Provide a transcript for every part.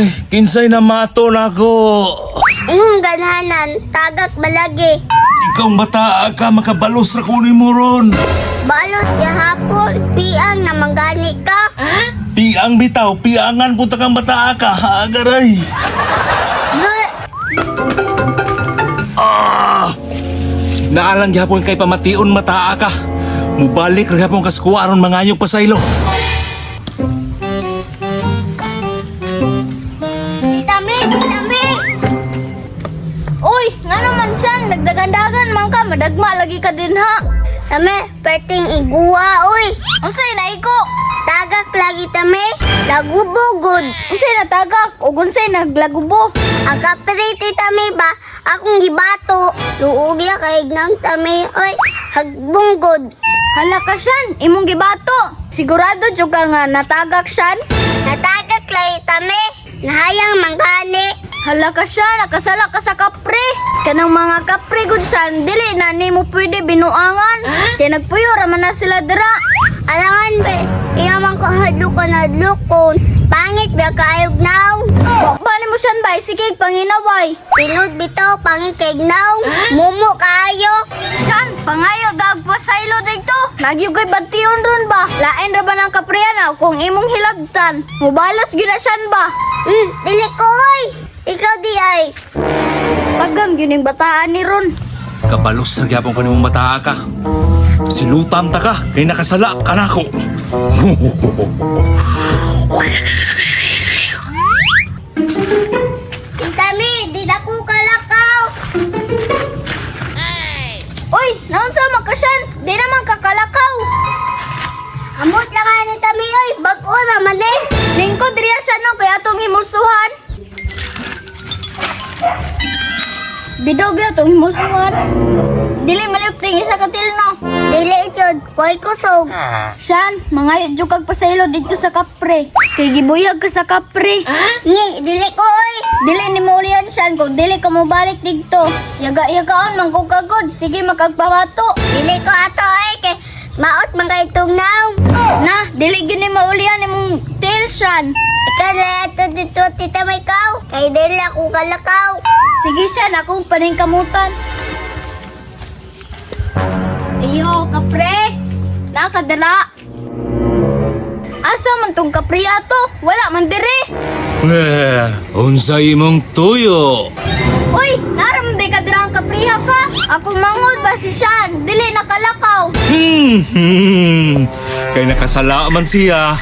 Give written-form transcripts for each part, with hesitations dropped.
Ay, kinsay na mato nako. Imong ganhanan, tagak balagi. Ikaw ang bata ka, makabalos ra ko nimo ron. Balot ya hapon, piang na manggani ka. Piang bitaw, piangan punta kang bata ka. Agaray. Bleh! Ah! Naalang gihapon kay pamation mataa ka. Mubalik ra gihapon ka sa kuwa aron mangayog pasaylo. Tami, tami! Uy, nga naman siya, nagdagandagan man ka, madagma lagi ka din ha. Tami, perting iguwa, uy. Unsay naiko? Tagak lagi tami, lagubugod. Unsay natagak ug unsay naglagubo? Ang kapriti tami ba, akong gibato. Luog ya kay nang tami, oy, hagbunggod. Hala ka siyan, imong gibato. Sigurado jud ka nga natagak siyan. Natagak lagi tami, nahayang manggani. Hala ka siya, nakasala ka sa kapre. Kanang mga kapre gud siyan, dili na nimo pwede binuangan. Kay nagpuyo ra man na sila dira. Alangan be, iyaman ko hadlukon hadlukon. Pangit ba kaayog naw? Wa mo siyan bay, sige panginaway. Tinud bitaw, pangit kay naw. Mumo kaayo. Siyan, pangayo dag pasaylo dito. Nagyugay batiyon ron ba? Lain ra ba ng kapriyan kung imong hilabtan? Mubalos gyud na siyan ba? Dili ko oy. Ikaw di ay. Pagam gyud ning bataan ni ron. Kabalos ra gihapon ko nimong mataa ka. Silutan ta ka kay nakasala ka nako. Tami, di na ko kalakaw. Uy, naunsa man ka siyan? Di naman kakalakaw. Amot lang ni Tami oy, bag-o naman eh. Lingkod riya siya no kay atong himulsuhan. Bidog ya atong himulsuhan. Dili maliok ting isa ka tilno. Dili jud, way kusog. Siyan, mangayo jud kag pasaylo didto sa kapre. Kay gibuyag ka sa kapre. Ni, dili ko oy. Dili ni mo ulian siyan kung dili ka mobalik didto. Yaga-yagaon man kog kagod, sige makagpamato. Dili ko ato oy kay maot man kay tugnaw. Na, dili gyud ni maulian imong tail siyan. Ikaw na ato dito tita may kaw. Kay dili ako kalakaw. Sige siyan, akong paningkamutan. Iyo, kapre. Nakadala. Asa man tong kapre ato? Wala man dire. Eh, unsay imong tuyo? Uy, naram di ka dira ang kapriha ka. Ako mangod ba si Sean? Dili nakalakaw. Kay nakasala man siya.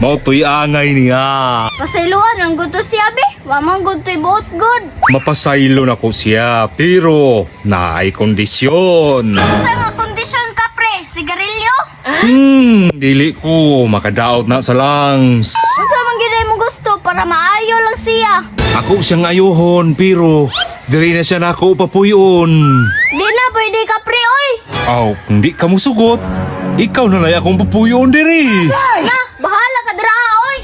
Mao to'y angay niya. Pasayloan ang gusto siya be. Wa man gud to'y buot good. Mapasaylo na ko siya, pero naay kondisyon. Sa nga kondisyon kapre, sigarilyo? Dili ko makadaot na sa langs. Unsa man gyud mo gusto para maayo lang siya. Ako siyang ayuhon, pero diri na siya nako papuyon. Di na pwede kapre oy. Aw, kung di ka musugot, ikaw na lang akong papuyon diri. Na, bahala ka dira oy.